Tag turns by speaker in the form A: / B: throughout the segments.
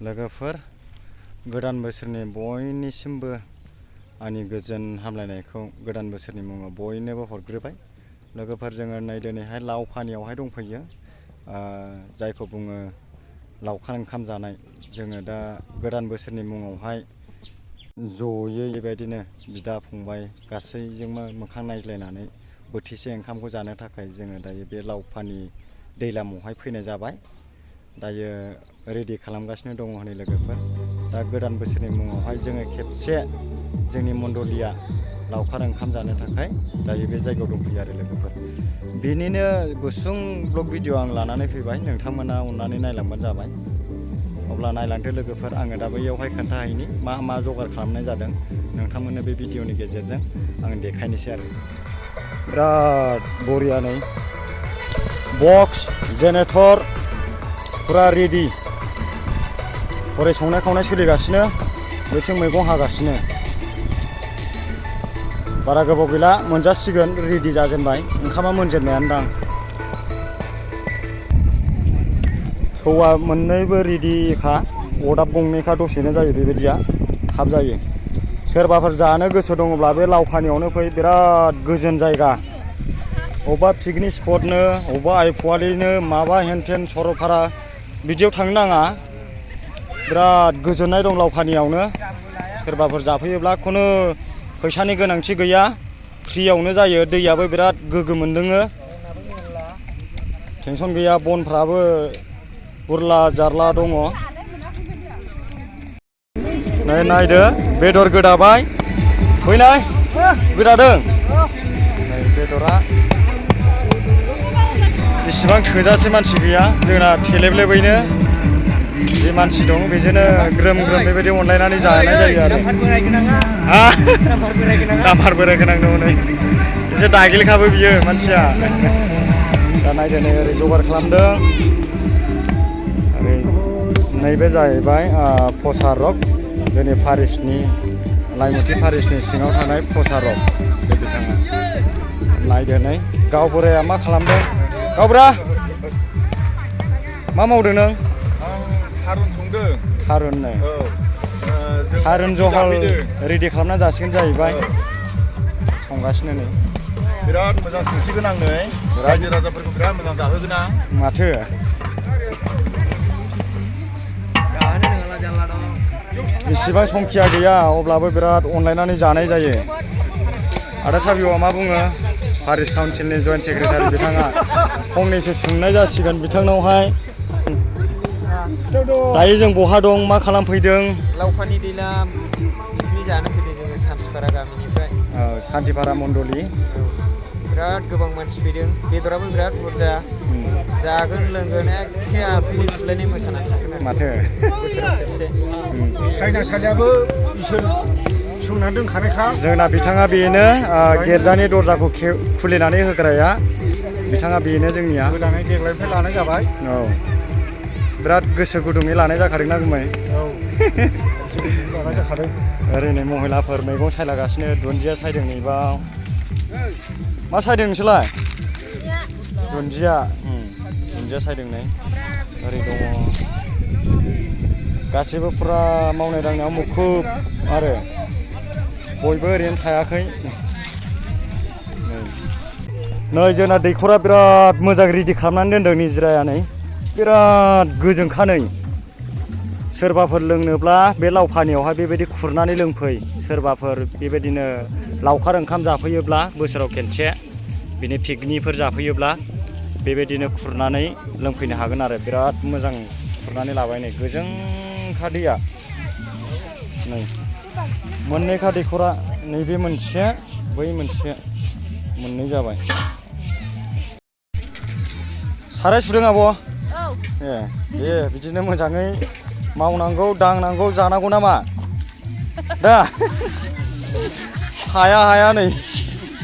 A: लोगोफोर गोदान बोसोरनि बयनिसिमबो आंनि गोजोन हामलायनायखौ गोदान बोसोरनि मुङाव बयनोबो हरग्रोबाय। लोगोफोर जोङो नै दिनैहाय लावखानियावहाय दंफैयो, जायखौ बुङो लावखार ओंखाम जानाय। जोङो दा गोदान बोसोरनि मुङावहाय जयै बेबायदिनो बिदा फंबाय गासैजोंबो मोखां नायज्लायनानै बोथिसे ओंखामखौ जानो थाखाय जोङो दायो बे लावखानि दैलामावहाय फैनाय जाबाय। दायो रेडि खालामगासिनो दङ हनै लोगोफोर। दा गोदान बोसोरनि मुङावहाय जोङो खेबसे जोंनि मण्डलिया लावखार ओंखाम जानो थाखाय दायो बे जायगायाव दंफैयो आरो लोगोफोर। बेनिनो गुसुं ब्लग भिडिअ आं लानानै फैबाय, नोंथांमोना अननानै नायलांबानो जाबाय। अब्ला नायलांदो लोगोफोर, आङो दा बैयावहाय खोन्थाहैनि मा मा जगार खालामनाय जादों नोंथांमोननो बे भिडिअनि गेजेरजों आं देखायनोसै आरो। बिराद बरिया नै बक्स जेनेरेटर फुरा रेडि। हरै संनाय खावनाय सोलिगासिनो, बैथिं मैगं हागासिनो। बारा गोबाव गैला मोनजासिगोन, रेडि जाजेनबाय, ओंखामा मोनजेननायानो दां। थौआ मोननैबो रेडिखा, अरदाब गंनैखा, दसेनो जायो बेबायदिया, थाब जायो। सोरबाफोर जानो गोसो दङब्ला बे लावखानियावनो फै, बिराद गोजोन जायगा। अबेबा पिकनिक स्पटनो, अबेबा आइपुवालिनो, माबा हेनथेन सरलपारा बिदियाव थांनो नाङा। बिराद गोजोननाय दं लावखानियावनो। सोरबाफोर जाफैयोब्ला खुनु फैसानि गोनांथि गैया, फ्रियावनो जायो। दैयाबो बिराद गोग्गो मोनलोङो, टेनसन गैया। बनफ्राबो बुरला जारला दङ। नै नायदो बेदर गोदाबाय, फैनाय गोदादों। नै बेदरा इसिबां थोजासे मानसि गैया, जोंना थेलेबलेबैनो जे मानसि दं बेजोंनो ग्रोम ग्रोम बेबायदि अनलायनानै जानाय जायो आरो। दामफार बोरायगोनां नै एसे दागिलखाबो बियो मानसिया। दा नायदो नै ओरै जगार खालामदों। ओरै नैबे जाहैबाय प्रसारक, जोंनि पारिसनि लाइमुथि पारिसनि सिङाव थानाय प्रसारक बे बिथाङा। नायदो नै गावबुराया मा खालामदों। गावबुरा मा मावदों नों?
B: थारुन संदों।
A: थारुन नै थारुन जहल रेडि खालामना जासिगोन जाहैबाय। संगासिनो नै।
B: बिराद मोजां संसिगोन आं नै, रायजो राजाफोरखौ बिराद मोजां जाहोगोन आं।
A: माथो इसिबां संखिया गैया, अब्लाबो बिराद अनलायनानै जानाय जायो। आदा साबिवा मा बुङो? पारिस काउन्सिलनि जइन्ट सेक्रेटारि बिथाङा फंनैसो सोंनाय जासिगोन बिथांनावहाय। दायो जों बहा दं, मा खालामफैदों?
C: लावखानि दैलाम पिकनिक जानो फैदों जोङो सान्थिपारा गामिनिफ्राय।
A: सान्थिपारा मण्डलि।
C: बिराद गोबां मानसि फैदों, बेदराबो बिराद बुरजा। जागोन लोंगोन एखे आफुलि खुलायनाय मोसानानै थागोन आरो।
A: माथो
C: बोसोराव खेबसे।
B: साइनासालियाबो इसोर सोंनानै दोनखानायखा।
A: जोंना बिथाङा बेनो, गिर्जानि दर्जाखौ खुलिनानै होग्राया बिथाङा बेनो जोंनिया।
B: गोदानै देग्लायनिफ्राय लानाय जाबाय।
A: औ बिराद गोसो गुदुङै लानाय जाखादोंना गुमै?
B: औ लानाय जाखादों।
A: ओरैनो महिलाफोर मैगं सायलागासिनो, दुन्दिया सायदों नैबाव। मा सायदों नोंसोरलाय? दुन्दिया। दुन्दिया सायदों नै। ओरै दङ गासैबो फुरा मावनाय दांनायाव मुखुब आरो बयबो ओरैनो थायाखै। नै जोंना दैखरा बिराद मोजां रेडि खालामनानै दोनदों निजिराया। नै बिराद गोजोंखा। नै सोरबाफोर लोंनोब्ला बे लावखानियावहाय बेबायदि खुरनानै लोंफै। सोरबाफोर बेबायदिनो लावखार ओंखाम जाफैयोब्ला बोसोराव खेनसे, बिनि पिकनिकफोर जाफैयोब्ला बेबायदिनो खुरनानै लोंफैनो हागोन आरो। बिराद मोजां खुरनानै लाबाय। नै गोजोंखा दैया। नै मोननैखा दैखरा, नैबे मोनसे बै मोनसे, मोननै जाबाय। साराय सुदों आब'?
D: औ।
A: ए दे बिदिनो मोजाङै मावनांगौ दांनांगौ जानांगौ नामा दा। हाया नै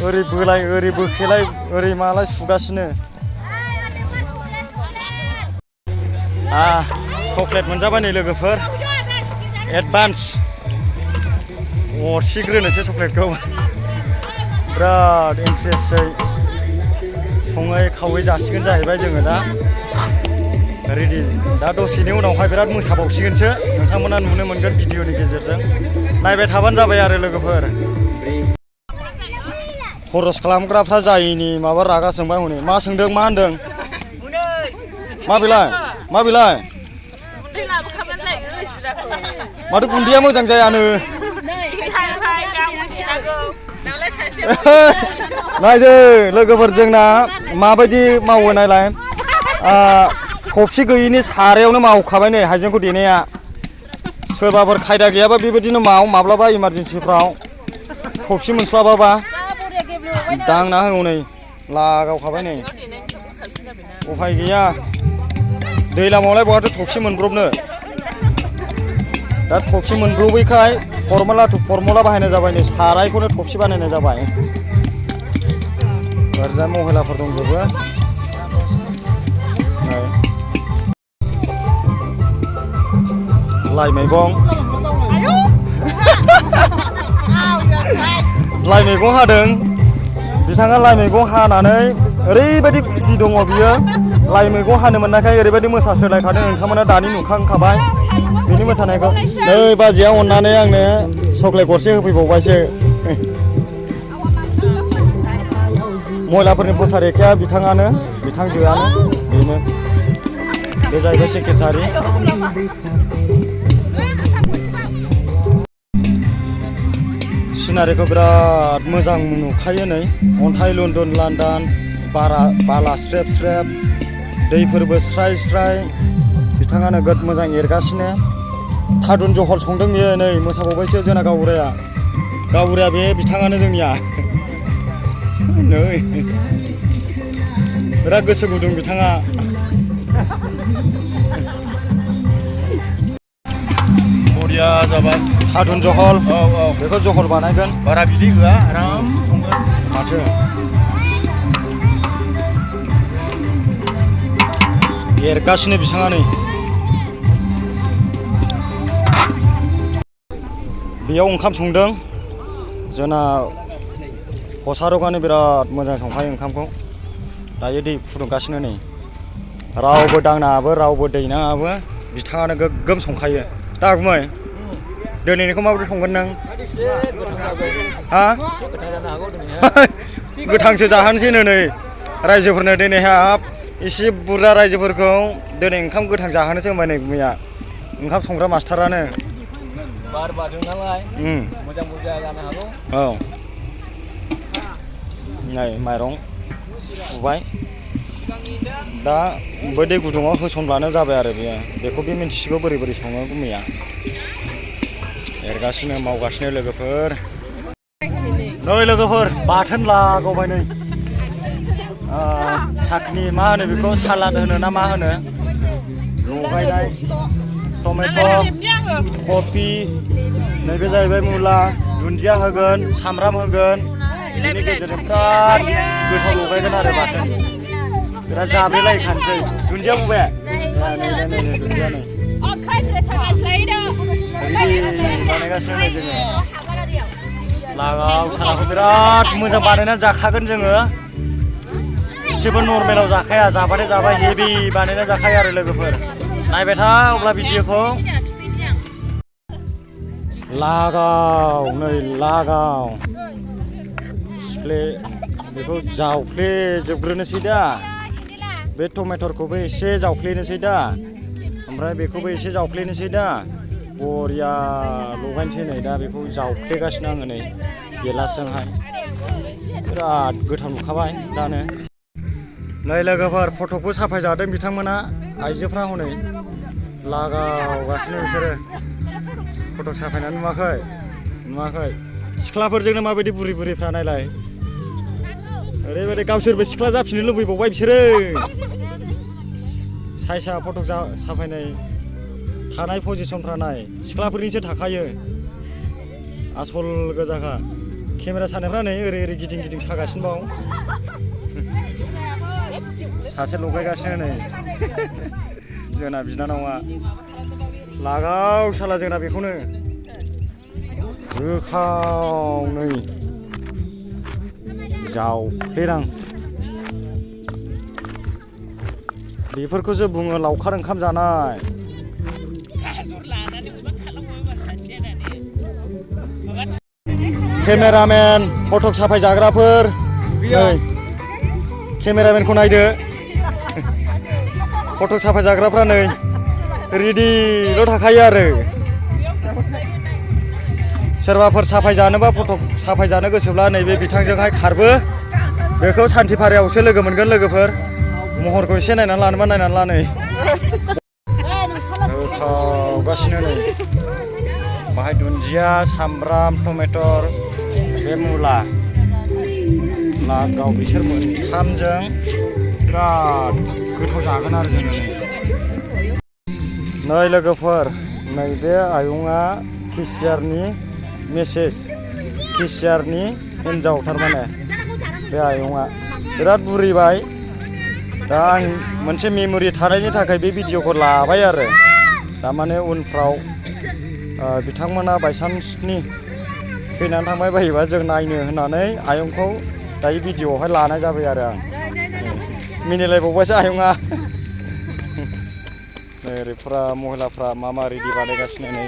A: ओरै बोलाय ओरै बोखेलाय ओरै मालाय सुगासिनो। चक्लेट मोनजाबाय नै लोगोफोर, एडभान्स अरसिग्रोनोसै चक्लेटखौ। बिराद इन्ट्रेस्टै सङै खावै जासिगोन जाहैबाय जोङो दा। रेडि दा दसेनि उनावहाय बिराद मोसाबावसिगोनसो नोंथांमोना नुनो मोनगोन भिडिअनि गेजेरजों नायबाय थाबानो जाबाय आरो लोगोफोर खरस खालामग्राफ्रा जायैनि माबा रागा जोंबाय हनै मा सोंदों मा होनदों मा बेलाय माथो गुन्दैया मोजां जायानो नायदो लोगोफोर जोंना माबायदि मावो नायलाय थबसि गैयिनि सारायावनो मावखाबाय नै हाइजेंखौ देनाया सोरबाफोर खायदा गैयाबा बेबायदिनो माब्लाबा इमारजेन्सिफ्राव थबसि मोनस्लाबाबा दांना होगौ नै लागावखाबाय नै उफाय गैया दैलामावलाय बहाथो थबसि मोनब्रबनो दा थबसि मोनब्रबैखाय फरमुला बाहायनाय जाबाय नै सारायखौनो थबसि बानायनाय जाबाय ओरैजाय महिलाफोर दंजोबो लाइ मैगं हादों बिथाङा लाइ मैगं हानानै ओरैबायदि खुसि दङ बियो लाइ मैगं हानो मोननायखाय ओरैबायदि मोसासोलायखादों नोंथांमोना दानि नुखांखाबाय बिनि मोसानायखौ नै बाजैया अननानै आंनो चक्लेट गरसे होफैबावबायसो महिलाफोरनि प्रसारिकाया बिथाङानो बिथांजोआनो बेनो बे जाहैबाय सेक्रेटारि सिनारिखौ बिराद मोजां नुखायो नै अन्थाइ लुन्दुन लान्दान बाला स्रेब स्रेब दैफोरबो स्राय स्राय बिथाङा नोगोद मोजां एरगासिनो थादुन जहल संदों बियो नै मोसाबावबायसो जोंना गावबुराया बे बिथाङानो जोंनिया नै बिराद गोसो गुदुं बिथाङा
B: बरिया जाबाय
A: थादुन जहल
B: औ
A: बेखौ जहल बानायगोन
B: बारा बिदै होआ आराम संगोन
A: माथो एरगासिनो बिथाङा नै बेयाव ओंखाम संदों जोंना हसारगानो बिराद मोजां संखायो ओंखामखौ दायो दै फुदुंगासिनो नै रावबो दांनाङाबो रावबो दैनाङाबो बिथाङानो गोग्गोम संखायो दा गुमै दिनैनिखौ माबायदि संगोन नों हा गोथांसो जाहोनोसै नै रायजोफोरनो दिनैहाय हाब एसे बुरजा रायजोफोरखौ दिनै ओंखाम गोथां जाहोनोसै होनबाय नै गुमैया ओंखाम संग्रा मास्टारानो
C: बार बारदों नालाय मोजां बुरजा जानो हागौ
A: औ नै माइरं सुबाय दा बै दै गुदुङाव होसनब्लानो जाबाय आरो बेखौ बे मिन्थिसिगौ बोरै बोरै सङो गुमैया एरगासिनो मावगासिनो लोगोफोर नै लोगोफोर बाथोन लागावबाय नै साखनि मा होनो बेखौ सालाद होनो ना मा होनो लगायनाय टमेट' कफि नैबे जाहैबाय मुला दुन्दिया होगोन सामब्राम होगोन बेनि गेजेरजों बिराद गोथाव लगायगोन आरो बाथोन बिराद जाब्रेलायखानोसै दुन्दिया बबे नै दुन्दिया नै बानायगासिनो नै जोङो लागाव सालाखौ बिराद मोजां बानायनानै जाखागोन जोङो एसेबो नर्मेलाव जाखाया जाबाथाय जाबाय हेभि बानायना जाखायो आरो लोगोफोर नायबाय था अब्ला भिडिअखौ लागाव नै लागाव सिफ्ले बेखौ जावफ्लेजोबग्रोनोसै दा बे टमेट'खौबो एसे जावफ्लेनोसै दा ओमफ्राय बेखौबो एसे जावफ्लेनोसै दा बरिया लगायनोसै नै दा बेखौ जावफ्लेगासिनो आङो नै गेलासजोंहाय बिराद गोथाव नुखाबाय दानो नै लोगोफोर फटकबो साफायजादों बिथांमोना आइजोफ्रा हनै लागावगासिनो बिसोरो फटक साफायनानै नुवाखै सिख्लाफोरजोंनो माबायदि बुरिफ्रा नायलाय ओरैबायदि गावसोरबो सिख्ला जाफिननो लुबैबावबाय बिसोरो सायसा फटक साफायनाय थानाय पजिसनफ्रा नाय सिख्लाफोरनिसो थाखायो आसल गोजाखा केमेरा सानायफ्रा नै ओरै गिदिं गिदिं सागासिनो बाव सासे लगायगासिनो नै जोंना बिनानावा लागाव साला जोंना बेखौनो गोखाव नै जावफ्लेदां बेफोरखौसो बुङो लावखार ओंखाम जानाय। केमेरामेन फटक साफाय जाग्राफोर नै केमेरामेनखौ नायदो फटक साफाय जाग्राफ्रा नै रेडिल' थाखायो आरो सोरबाफोर साफाय जानोबा फटक साफाय जानो गोसोब्ला नैबे बिथांजोंहाय खारबो बेखौ सान्थिफारायावसो लोगो मोनगोन लोगोफोर महरखौ एसे नायनानै लानोबा नायनानै ला नै गोथावगासिनो नै बाहाय दुन्दिया सामब्राम टमेटर बे मुला लागाव बिसोर मोनथामजों बिराद गोथाव जागोन आरो जोङो नै लोगोफोर नैबे आयंआ केसियारनि मेसेज केसियारनि हिन्जाव थारमाने बे आयंआ बिराद बुरिबाय दा आं मोनसे मेम'रि थानायनि थाखाय बे भिडिअखौ लाबाय आरो थारमाने उनफ्राव बिथांमोना बायसान्सनि थैनानै थांबाय बायोबा जों नायनो होननानै आयंखौ दायो भिडिअआवहाय लानाय जाबाय आरो आं मिनिलायबावबायसो आयंआ नै ओरैफ्रा महिलाफ्रा मा रेडि बानायगासिनो नै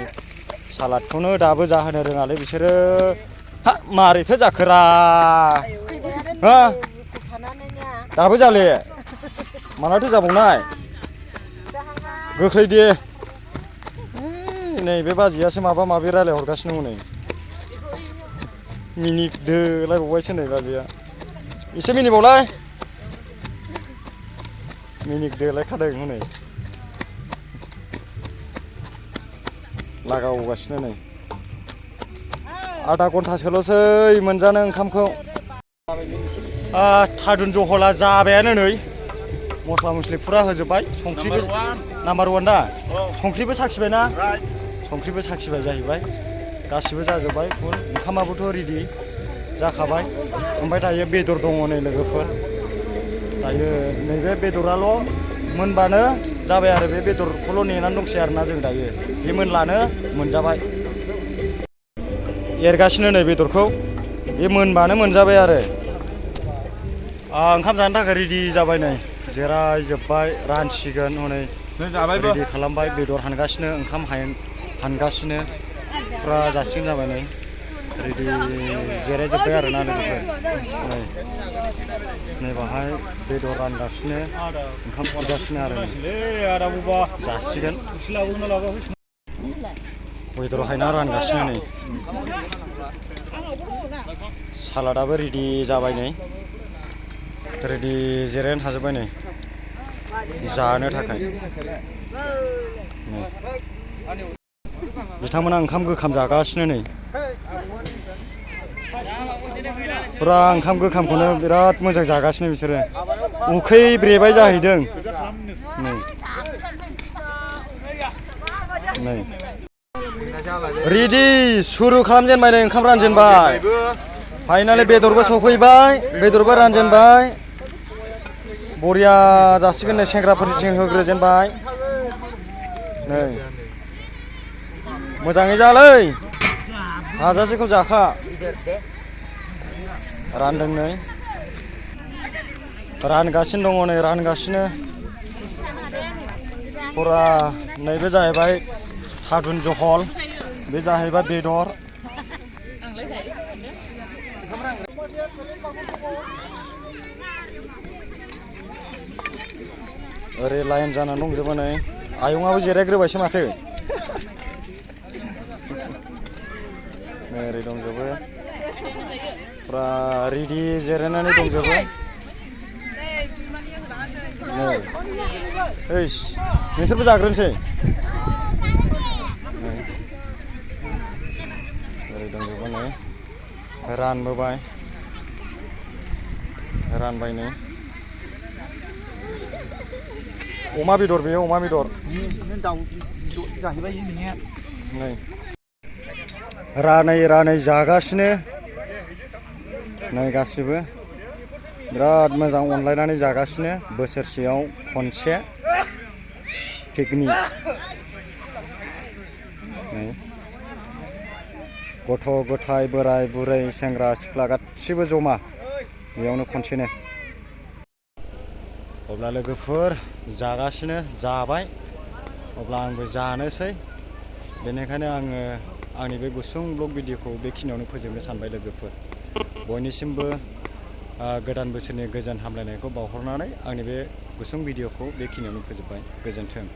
A: सालादखौनो दाबो जाहोनो रोङालै बिसोरो हा मारैथो जाखोरा हा दाबो जाले मालाथो जाबावनाय गोख्रै दे नै बे बाजैयासो माबा माबि रायलायहरगासिनो हनै मिनिदोलायबावबायसो नै बाजैया एसे मिनिबावलाय मिनिदोलायखादों हनै लागावगासिनो नै आधा घन्टासोल'सै मोनजानो ओंखामखौ थादुन जहला जाबायानो नै मस्ला मस्लि फुरा होजोब्बाय संख्रिबो नाम्बार 1 दा संख्रिबो साखिबायना संख्रिबो साखिबाय जाहैबाय गासिबो जाजोब्बाय फुल ओंखामाबोथ' रेडि जाखाबाय ओमफ्राय दायो बेदर दङ नै लोगोफोर दायो नैबे बेदराल' मोनबानो जाबाय आरो बे बेदरखौल' नेनानै दंसै आरोना जों दायो बे मोनलानो मोनजाबाय एरगासिनो नै बेदरखौ बे मोनबानो मोनजाबाय आरो ओंखाम जानो थाखाय रेडि जाबाय नै जिरायजोब्बाय रानसिगोन हनै रेडि खालामबाय बेदर हानगासिनो ओंखाम हानगासिनो फुरा जासिगोन जाबाय नै रेडि जिरायजोब्बाय आरोना लोगोफोर नै बाहाय बेदर रानगासिनो ओंखाम खुरगासिनो आरो जासिगोन बेदर हायना रानगासिनो नै सालादाबो रेडि जाबाय नै रेडि जिरायनानै थाजोब्बाय नै जानो थाखाय बिथांमोना ओंखाम गोखाम जागासिनो नै फुरा ओंखाम गोखामखौनो बिराद मोजां जागासिनो बिसोरो उखै ब्रेबाय जाहैदों नै रेडि सुरु खालामजेनबाय नै ओंखाम रानजेनबाय फाइनालि बेदरबो सफैबाय बेदरबो रानजेनबाय बरिया जासिगोन नै सेंग्राफोरनिथिं होग्रोजेनबाय नै मोजाङै जालै हाजासेखौ जाखा रानदों नै रानगासिनो दङ नै रानगासिनो फुरा नैबे जाहैबाय थादुन जहल बे जाहैबाय बेदर ओरै लाइन जानानै दंजोबो नै आयंआबो जिरायग्रोबायसो माथो ओरै दंजोबो फुरा रेडि जिरायनानै दंजोबो नोंसोरबो जाग्रोनोसै ओरै दंजोबो नै रानबोबाय रानबाय नै अमा बेदर बेयो अमा बेदर नै रानै रानै जागासिनो नै गासिबो बिराद मोजां अनलायनानै जागासिनो बोसोरसेयाव खनसे पिकनिक नै गथ' गथाय बोराय बुरै सेंग्रा सिख्ला गासिबो जमा बेयावनो खनसेनो अब्ला लोगोफोर जागासिनो जाबाय अब्ला आंबो जानोसै बेनिखायनो आङो आंनि बे गुसुं ब्लग भिडिअखौ बेखिनियावनो फोजोबनो सानबाय लोगोफोर बयनिसिमबो गोदान बोसोरनि गोजोन हामलायनायखौ बावहरनानै आंनि बे गुसुं भिडिअखौ बेखिनियावनो फोजोबबाय गोजोन्थों।